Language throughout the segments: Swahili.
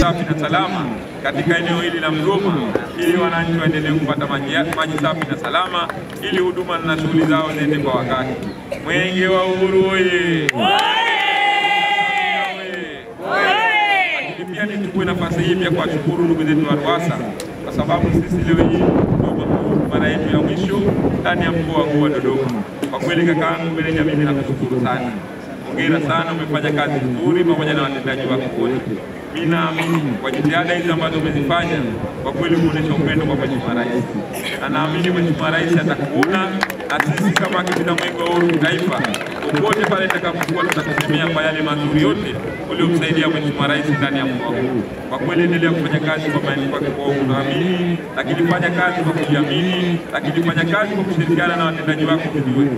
safi na salama katika eneo hili la Mgoma, ili wananchi waendelee kupata maji safi na salama, ili huduma na shughuli zao ziende kwa wakati. Mwenge wa Uhuru oye! Lakini pia nichukue nafasi hii pia kuwashukuru ndugu zetu wa RUWASA, kwa sababu sisi leo hii mara yetu ya mwisho ndani ya mkoa huu wa Dodoma. Kwa kweli kakaangu meneja, mimi nakushukuru sana. Hongera sana, umefanya kazi nzuri pamoja na watendaji wako wote. Mimi naamini kwa jitihada hizi ambazo umezifanya, kwa kweli umeonyesha upendo kwa Mheshimiwa Rais. Na naamini Mheshimiwa Rais atakuona, na sisi kama Akina Mwenge wa Uhuru Kitaifa, popote pale tutakapokuwa tutakusemea kwa yale mazuri yote uliomsaidia Mheshimiwa Rais ndani ya mkoa huu. Kwa kweli endelea kufanya kazi kwa kuamini, lakini fanya kazi kwa kujiamini, lakini fanya kazi kwa kushirikiana na watendaji wako vizuri.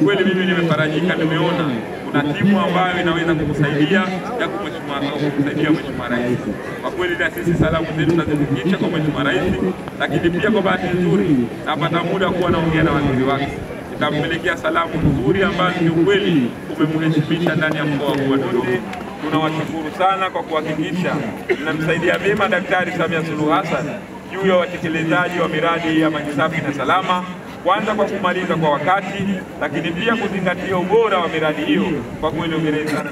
Kweli mimi nimefarajika, nimeona kuna timu ambayo inaweza kukusaidia ya kumsaidia Mheshimiwa Rais. Kwa kweli na sisi salamu zetu tunazifikisha kwa Mheshimiwa Rais, lakini pia kwa bahati nzuri napata muda kuwa naongea na waziri wake. Nitampelekea salamu nzuri ambazo ni ukweli umemheshimisha ndani ya mkoa huu wa Dodoma. Tunawashukuru sana kwa kuhakikisha mnamsaidia vyema Daktari Samia Suluhu Hassan juu ya watekelezaji wa miradi ya maji safi na salama, kwanza kwa kumaliza kwa wakati, lakini pia kuzingatia ubora wa miradi hiyo. Kwa kweli hongereni sana.